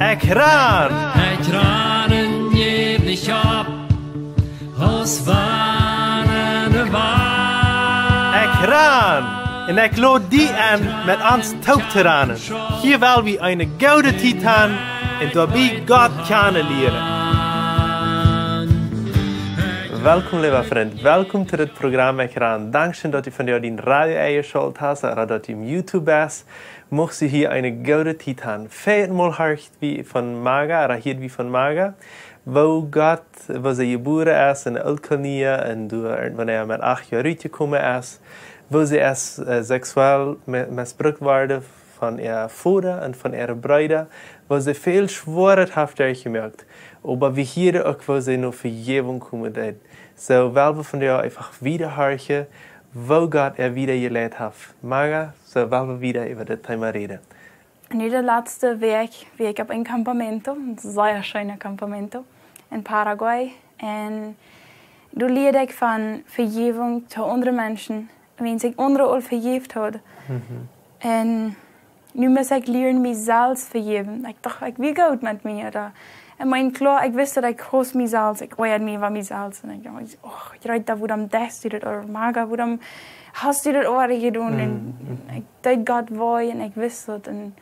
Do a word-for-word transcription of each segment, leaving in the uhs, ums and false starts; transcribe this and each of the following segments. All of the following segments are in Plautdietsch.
Ekj ran! Ekj ran en jäw nich opp, aus wann ne Wand. Ekj ran! Un ekj lod die en, met ons toop to ranen. Hia well wie eene goode Tiet han un doabie Gott kjanen lieren. Welkom, leewa Frint. Welkom to dit Program Ekj ran. Dankscheen, daut du vondoag dien Radio enjeschalt hast ooda daut du em YouTube best. Muchst du hia eene goode Tiet han. Väajet Mol horcht wie von Maga, ooda hieed wie von Maga, woo Gott, woo see jebuaren es en de Ooltkolonie un doa, wanea see met acht Joa rutjekomen es, woo see es, äh, seksuell me-, missbrukt worden von äa Voda un von äare Breeda, woo see väl Schwoaret haft derchjemoakt. Oba wie hieeden uk, woo see no Vejäwunk komen deed. Soo well wie vondoag eefach wieda horchen, woo Gott äa wieda jeleit haft. Maga, soo well wie wieda äwa dit Thema räden. Nu de latste Wäakj wia ekj opp een campamento, een sea scheenet campamento, en Paraguay. Un doa lieed ekj von Vejäwunk to aundre Menschen, wan ekj aundre aul vejäft haud. Mhm. Un nu must ekj lieren, mie selfst vejäwen. Ekj docht, ekj wia goot met mie, ooda? Un mien, kloa, ekj wist, daut ekj hausd mie selfst, ekj oajad mie äwa mie selfst. Un ekj docht, och, Greta, wuarom deist du daut? Ooda Maga, wuarom hast du daut aul jedonen? Un, mhm, ekj deed Gott wee un ekj wist daut. Un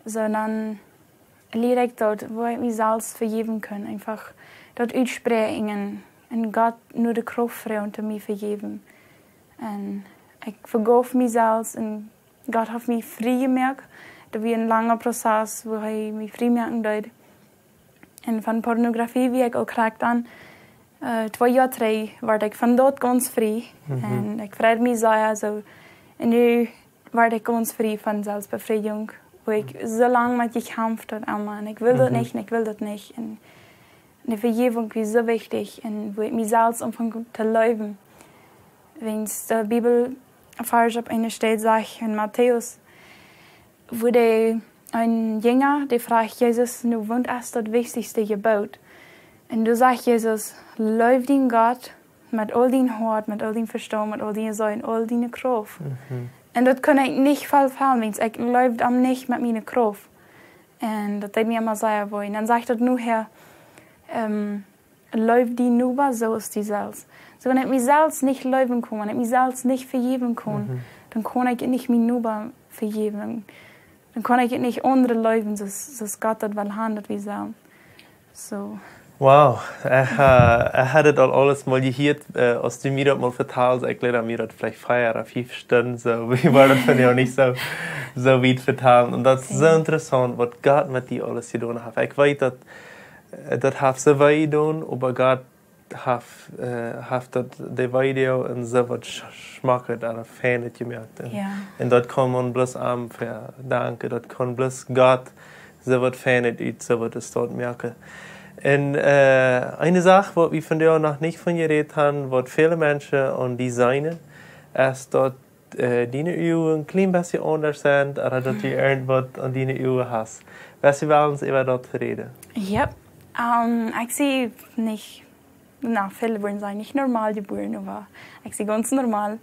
soo dan lieed ekj daut, woo ekj mie selfst vejäwen kunn. Eefach daut utspräakjen un, un Gott no de Krauft froagen, om mie to vejäwen. Un ekj vejeef mie selfst un Gott haft mie frie jemoakt. Daut wia een langa Prozess, woo hee mie frie moaken deed. Un von Pornografie wia ekj uk krakjt dan, äh, twee Joa trigj wort ekj von daut gaunz frie. Mhm. Un ekj freid mie sea, soo. Un nu wort ekj gaunz frie von Selfstbefriedunk, woo ekj, mhm, soo lang met jekjamft haud, emma. Un ekj well daut, mhm, nich, un ekj well daut nich. Un de Vejäwunk wia soo wichtich un woo ekj mie selfst aunfunk to leewen. Wiels de Bibelvarsch opp eene Städ sajcht en Matäus, woo de, een Jinja, dee fruach Jesus, nu, waut es daut wichtichste Jeboot? Un doa sajcht Jesus, leew dien Gott met aul dien Hoat, met aul dien Vestaunt, met aul diene Seel, aul diene Krauft. Mhm. Un daut kunn ekj nich vestonen, wiels ekj leewd am nich met miene Krauft. Un daut deed mie emma sea wee. Un dan sajcht daut nohäa, ähm, leew dienen Noba soo aus die selfst. Soo, wan ekj mie selfst nich leewen kunn, wan ekj mie selfst nich vejäwen kunn, mhm, dan kunn ekj nich mienen Noba vejäwen. Dan kunn ekj nich aundre leewen, soo aus, soo aus Gott daut well haben, daut wie sellen. Soo. Wow, ekj, äh, ekj haud daut aul aules mol jehieet, äh, aus du mie daut mol vetalst, ekj jleew, mie daut veleicht vea ooda fief Stunden, soo, wie wieren daut dan jo nich soo, soo wiet vetalen. Un daut es soo, thank you, interessaunt, waut Gott met die aules jedonen haft. Ekj weet daut, äh, daut haft soo wee jedonen, oba Gott haft, äh, haft daut, de Video un soo waut sch-, schmocket un feinet jemoakt. Un, jo, un daut kaun maun bloos am vedanken, daut kaun bloos Gott soo waut feinet ut soo waut es daut moaken. Un, äh, eene Sach, waut wie vondoag noch nich von jerät haben, waut väle Menschen aun die seenen, es daut, äh, diene Uagen een kjlien bät aundasch sent, ooda daut du irjentwaut aun diene Uagen hast. Wurscht du wellen äwa daut räden? Jo, ähm, ekj sie nich, na, väle wudden sajen, nich normal jebuaren, oba ekj sie gaunz normal.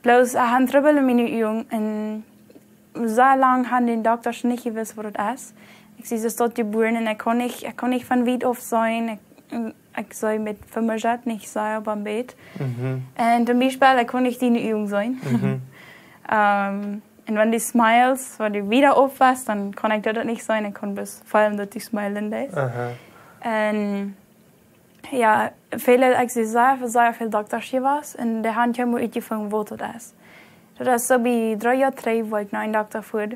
Bloos, ekj haud Trubbel en miene Uagen un sea lang haben de Dokta nich jewist, waut daut es. Ekj sie soo jebuaren un ekj kunn nich, ekj kunn nich von wiet auf seenen. Ekj, ekj see met Fummerjet nich sea, oba een bät. Mhm. Un toom Biespel, ekj kunn nich diene Uagen seenen. Mhm. Ähm, un wan du smiles, wan du wiet auf wieescht, dan kunn ekj daut nich seenen. Ekj kunn bloos feelen, daut du smilen deist. Aha. Un jo, väle, ekj sie sea, sea väl Dokta jewast un dee haben kjeenmol utjefungen, waut daut es. Daut es soo bie dree Joa trigj, wua ekj no een Dokta fua.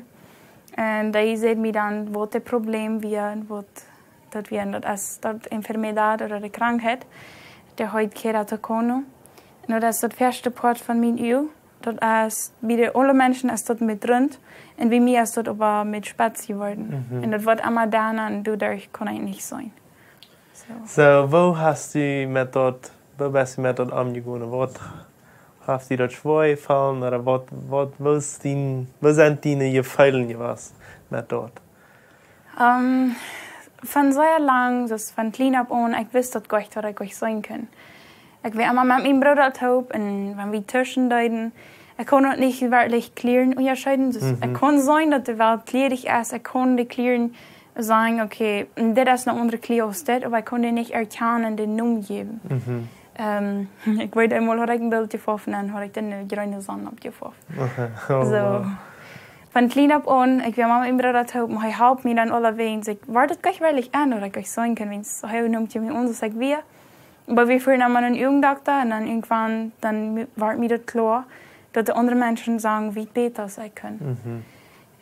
Un dee säd mie dan, waut daut Problem wia un waut daut wia. Un daut es, daut enfermedad ooda de Krankheit, dee heet Keratokono. Un daut es daut väaschte Poat von mien Uag. Daut es, bie de aule Menschen es daut met runt. Un bie mie es daut oba met spetz jeworden. Mhm. Un daut woat emma dänna un doaderch kunn ekj nich seenen. Soo. Soo, woo hast du met daut, woo best du met daut omjegonen? Waut haft die daut schwoa jefaulen, ooda waut, waut, woo es dien, woo sent diene Jefeelen jewast met daut? Ähm, von sea lang, soo aus von kjlien auf aun, ekj wist daut goanich, waut ekj goanich seenen kunn. Ekj wia emma met mienen Brooda toop un wan wie tuschen deeden, Ekj kunn noch nich werkjlich Kjleeda unjascheiden. Dus ekj kunn seenen daut de Welt kjleedasch es. Ekj kunn de Kjleeda sajen, okay, dit es eene aundre Kjleed aus dit, oba ekj kunn dee nich erkjanen, dän Nomen jäwen. Ekj weet, eemol haud ekj een Bilt jefoft un dan haud ekj doa eene jreene Sonn oppjefoft. Soo. Von kjlien opp aun, ekj wia mau met mien Brooda toop, oba hee holp mie dan aulawäajen. Ekj wort daut nich werkjlich aun, daut ekj nich seenen kunn, wiels hee neem mie aun, aus ekj wia. Oba wie fuaren emma no eenen Uagendokta un dan irjentwan, dan wort mie daut kloa, daut de aundre Menschen sagen, wie bäta aus ekj kunn.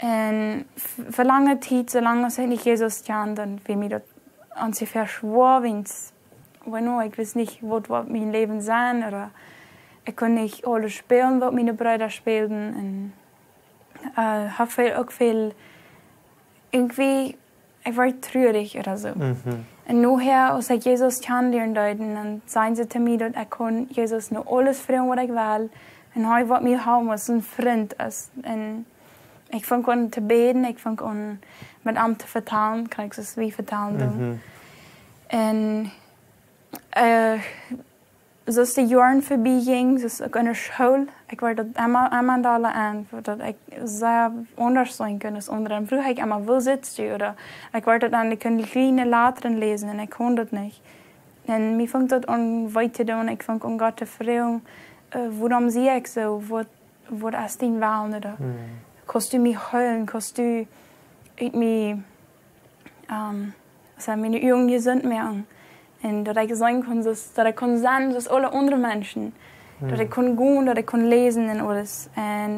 Un fa lange Tiet, soo lang aus ekj nich Jesus kjand, dan wia mie daut onjefäa schwoa, wiels, bueno, ekj wist nich, waut woat mien Läwen sennen, oda ekj kunn nich aules spälen, waut miene Breeda spälden. Un haud väl, uk väl, irjentwie, ekj wort trurich oda soo. Un nohäa, aus ekj Jesus kjanen lieren deed, dan säden see to mie, daut ekj kunn Jesus no aules froagen, waut ekj wull. Un hee wull mie haben aus een Frint. Un ekj funk aun to bäden, ekj funk aun met am to vetalen, krakjt soo aus wie vetalen doonen. Un soo aus de Joaren vebie jinjen, soo aus uk enne School, ekj wort daut emma, emma dolla aun, daut ekj sea aundasch seenen kunn aus aundre. Un fruach ekj emma, woo sitst du? Oda ekj wort daut aun, ekj kunn kjliene Latren läsen un ekj kunn daut nich. Un mie funk daut aun wee to doonen, ekj funk aun Gott to froagen, wuarom sie ekj soo? Waut es dien Wellen? Oda kaust du mie heelen? Kaust du ut mie, soo miene Uagen jesunt moaken? Un daut ekj seenen kunn, soo aus, daut ekj kunn sennen soo aus aule aundre Menschen. Daut ekj kunn gonen, daut ekj kunn läsen un aules. Un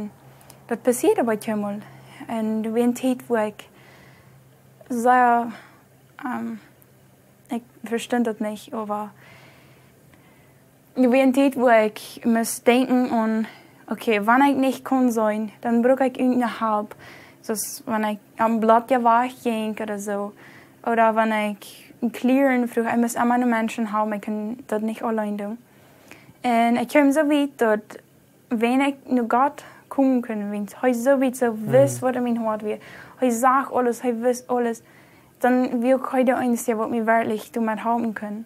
daut passieed oba kjeenmol. Un doa wia eene Tiet, wua ekj sea, ekj vestunt daut nich, oba doa wia eene Tiet, wua ekj must denkjen aun, okay, wan ekj nich kunn seenen, dan bruck ekj irjent eene Help. Soo aus wan ekj opp een Blaut wajch jinkj oda soo. Oda wan ekj Kjleeda fruach, ekj must emma no Menschen haben, ekj kunn daut nich auleen doonen. Un ekj kjeem soo wiet, daut wan ekj no Gott komen kunn, wiels hee soo wiet soo wist, waut en mien Hoat wia. Hee sach aules, hee wist aules. Dan wia uk hee de eensja, waut mie werkjlich doamet halpen kunn.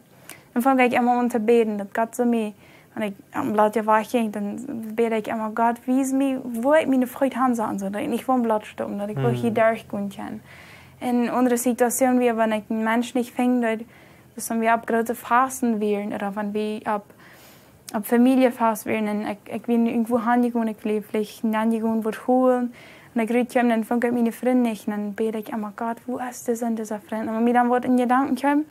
Dan funk ekj emma aun to bäden, daut Gott sull mie, wan ekj opp een Blaut wajch jinkj, dan bäd ekj emma: Gott, wies mie, wua ekj miene Feet han sellen, soo daut ekj nich fa een Blaut stonen, daut ekj wua hia derch gonen kaun. Un aundre Situationen wia, wan ekj een Mensch nich finjen deed, daut dan wia opp groote Fasten wieren, oda wan wie opp opp Famieljefaust wieren un ekj, ekj wia irjentwua han jegonen, ekj wia veleicht han jegonen waut holen. Un ekj rut kjeem, dan funk ekj miene Frind nich, un dan bäd ekj emma: Gott, wua es dise un dise Frind? Un wan mie dan waut en Jedanken kjeem,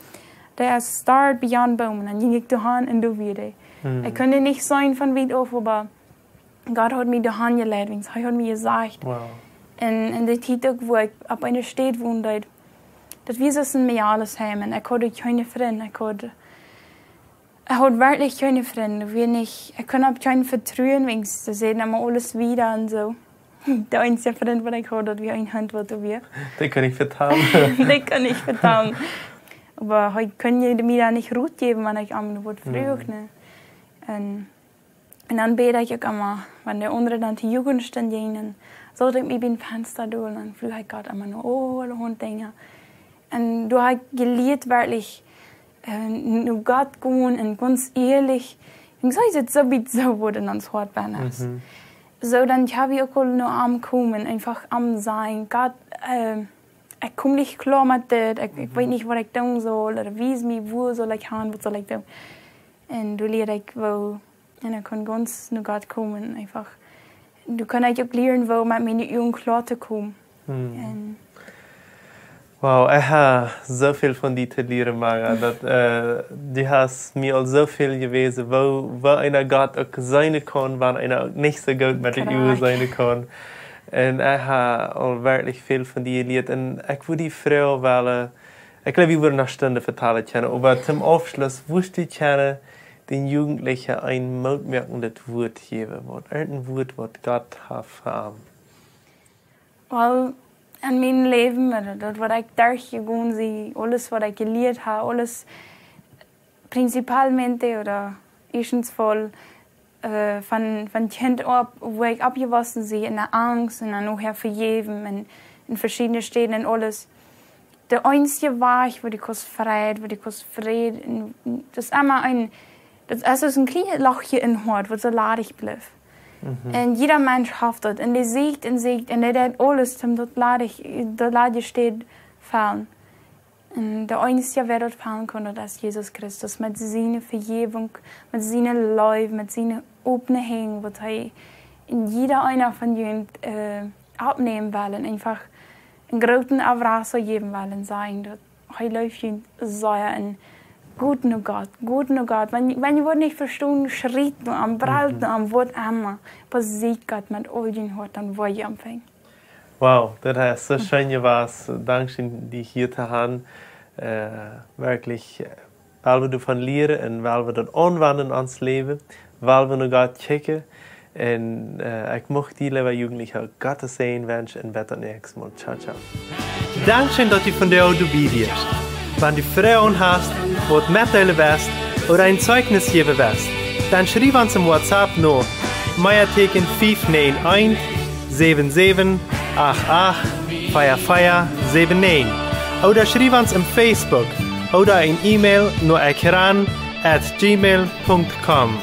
dee es doa bie dän Boom, un dan jinkj ekj doa han un doa wia dee. Ekj kunn dee nich seenen von wiet auf, oba Gott haud mie doa han jeleit, wiels hee haud mie jesajcht. Un en de Tiet uk, wua ekj opp eene Städ wonen deed, daut wia soo aus een Mejales Heim, un ekj haud kjeene Frind, ekj haud Ekj haud werkjlich kjeene Frind, wia nich, ekj kunn opp kjeenen vetruen, wiels see säden emma aules wieda un soo. De eensje Frind, waut ekj haud, daut wia een Hunt, waut doa wia. Dee kunn ekj vetalen. Dee kunn ekj vetalen. Oba hee kunn je mie dan nich Rot jäwen, wan ekj am waut fruach, nä. Un, un dan bäd ekj uk emma, wan de aundre dan to Jugend stunden, dan saut ekj mie biem Fensta dol, dan fruach ekj Gott emma no aulahaunt Dinja. Un doa hab ekj jelieet werkjlich, äh, no Gott gonen un gaunz ierlich. Un soo es et soo wiet soo, woo et en ons Hoat bennen es. Mhm. Soo, dan hab ekj uk aul no am komen, eefach am sajen: Gott, äh, ekj kom nich kloa met dit, ekj, ekj weet nich, waut ekj doonen saul, ooda wies mie, wua saul ekj gonen, waut saul ekj doonen? Un doa lieed ekj, woo Un ekj kunn gaunz no Gott komen, eefach. Doa kunn ekj uk lieren, woo met miene Uagen kloa to komen. Hm. Un Wow, ekj hab soo väl von die to lieren, Maga. Daut, äh, du hast mie aul soo väl jewäsen, woo, woo eena Gott uk seenen kaun, wan eena uk nich soo goot met de Uagen seenen kaun. Un ekj hab aul werkjlich väl von die jelieet. Un ekj wudd die froagen wellen, ekj jleew, wie wudden noch Stunden vetalen kjennen, oba toom Aufschluss, wurscht du kjennen dän Jugendlichen een mootmoakendet Wuat jäwen, waut, irjent een Wuat, waut Gott haft fa am? Well, en mien Läwen, ooda daut, waut ekj derchjegonen sie, aules, waut ekj jelieet hab, aules principalmente, ooda ieeschtens voll, äh, von, von Kjint aun, woo ekj oppjewossen sie, en de Angst un dan nohäa vejäwen un en veschiedne Städen un aules. De eensje Wajch, woo du kaust Fräd, woo du kaust Fräd, un, un daut es emma een, daut es soo een kjlienet Lochje em Hoat, waut soo ladich blift. Un jieda Mensch haft daut. Un dee sieekjt un sieekjt un dee deit aules, om daut ladje, daut ladje Städ fellen. Un de eensja, wäa daut fellen kaun, daut es Jesus Christus. Met siene Vejäwunk, met siene Leew, met siene opne Henj, waut hee en jieda eena von junt, äh, oppnämen well. Un eenfach een grooten abrazo jäwen well un sajen, daut hee leeft junt sea un: Goot no Gott, goot no Gott. Wan, wan jie woaren nich vestonen, schriet no am, brellt no am, waut emma. Oba sieekjt Gott met aul jun Hoat, dan woa jie am finjen. Wow, daut es soo scheen jewast. Dankscheen, die hia to haben. Äh, werkjlich, äh, well wie doavon lieren un well wie daut aunwenjen en ons Läwen, well wie no Gott kjikjen. Un, äh, ekj mucht die, leewa Jugendlicha, Gott sienen Säajen wenschen un bat daut näakjste Mol. Ciao, ciao. Dankscheen, daut du vondoag doabie wieescht. Wan du Froagen hast, waut metdeelen west ooda een Zeichnis jäwen west, dan schriew ons em WhatsApp no Meatieekjen fief näajen eent, säwen säwen, acht acht, vea vea, säwen näajen. Ooda schriew ons em Facebook ooda een E-Mail no ekran at gmail punkt com.